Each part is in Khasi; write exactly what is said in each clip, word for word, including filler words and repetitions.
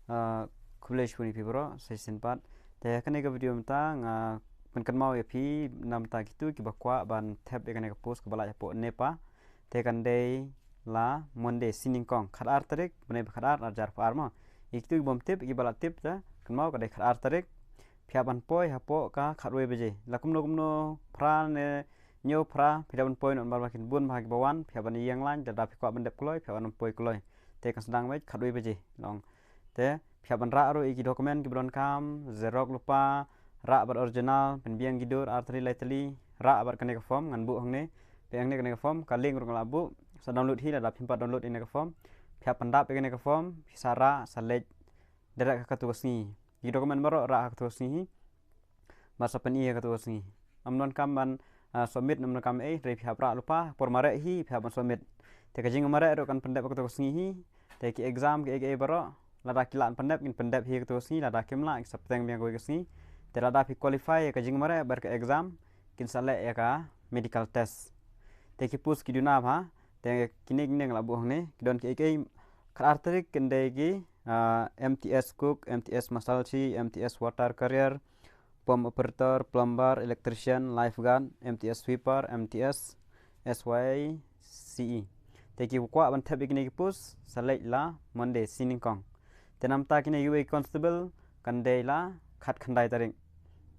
Ah, khublei shibun ïa phi baroh sa shisien pat. Te kane ka video mynta nga pynkynmaw ïa phi namar kito kiba kwah ban thep ïa kane ka post kaba lait hapoh NEPA. Te kan dei la Monday, sngi nyngkong, khatar tarik bnai ba khatar, ar hajar arphew ar mo. Ïa kito kibym tip, kiba la tip te kynmaw ka dei khatar tarik. Phi hap ban poi hapoh ka khatwei baje. La kumno kumno phra ne hynñiew phra, phi hap ban poi, namar ba kin bun bha kiba wan, phi hap ban ïeng lain, lada phi kwah ban dep kloi, phi hap ban poi kloi. Te kan sdang beit khatwei baje. Long. Te phi hap ban rah ruh ïa ki document kiba donkam, xerox lypa, rah bad original, pynbiang ki dur ar tylli lai tylli, rah bad kane ka form ngan buh hangne. Peit hangne kane ka form, ka link ruh nga la buh, sa download hi lada phim pat download ïa kane ka form. Phi hap pyndap ïa kane ka form, phi sa rah, sa leit direct ha kato ka sngi. Ki document baroh rah ha kato ka sngi hi. Bad sa pyni ha kato ka sngi. Ym donkam ban, ah, submit, ym donkam ei, hynrei phi hap rah lypa, por mareh hi phi hap ban submit. Te ka jingmareh ruh kan pyndep ha kato ka sngi hi. Te ki exam kiei kiei baroh, lada ki lah ban pyndep, kin pyndep hi ha kato ka sngi, lada kim lah, kin sa bteng biang kawei ka sngi. Te lada phi qualify ïa ka jingmareh bad ka exam, kin sa leh ïa ka medical test. Te ki post ki duna bha, te kine kine nga la buh hangne, ki don kiei kiei. Khatar tarik kin dei ki, ah, M T S cook, M T S massage, M T S water carrier, pump operator, plumber, electrician, lifeguard, M T S sweeper, M T S S Y C E. Te kiba kwah ban thep ïa kine ki post, sa leit la Monday, sngi nyngkong. Te namar kine kiwei constable, kan dei la khatkhyndai tarik.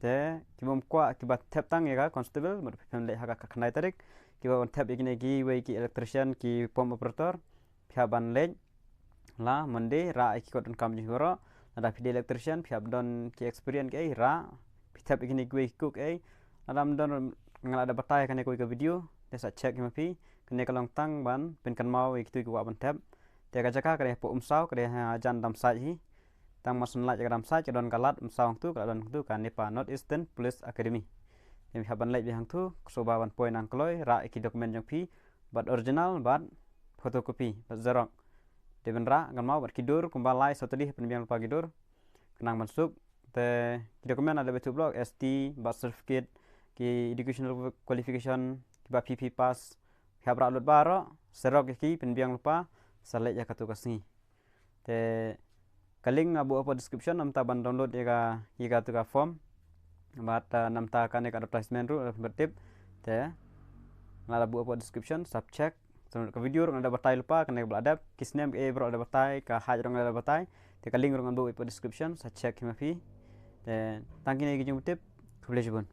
Te kibym kwah, kiba thep tang ïa ka constable, mut phim leit ha ka khatkhyndai tarik. Kiba ban thep ïa kine kiwei ki electrician, ki pump operator, phi hap ban leit la Monday, rah ïa ki kot donkam jong phi baroh. Lada phi dei electrician, phi hap don ki experience kiei, rah. Phi thep ïa kine kiwei ki cook ei. Lada ym don, nga la dep batai ha kane kawei ka video, te sa check hi ma phi. Kane ka long tang ban pynkynmaw ïa kito ki kwah ban thep. Te ka jaka ka dei hapoh Umsaw, ka dei hajan Damsait hi. Tang ba shu leit ïa ka Damsait, ka don ka lad Umsaw hangtu, ka la don hangtu ka NEPA, North Eastern Police Academy. Te phi hap ban leit beit hangtu, shuwa ban poi nang kloi, rah ïa ki document jong phi, bad original, bad photocopy, bad xerox. Te ban rah, kynmaw bad ki dur, kumba lai saw tylli, pynbiang lypa ki dur. Khnang ban suk, te ki document la dep ïathuh block, S T, birth certificate, ki educational qualification, kiba phi phi pass, phi hap rah lut baroh, xerox ïa ki, pynbiang lypa, sa leit ïa kato ka sngi. Te ka link nga buh hapoh description, namar ban download ïa ka, ïa kato ka form. Bad, ah, namar kane ka advertisement ruh, ba tip. Te nga la buh hapoh description, sa check. Te ka video ruh nga la dep batai lypa, kane kaba la dep, ki snem kiei baroh la dep batai, ka height ruh nga la dep batai. Te ka link ruh ngan buh hapoh description, sa check hi ma phi. Te tang kine ki jingtip, khublei shibun.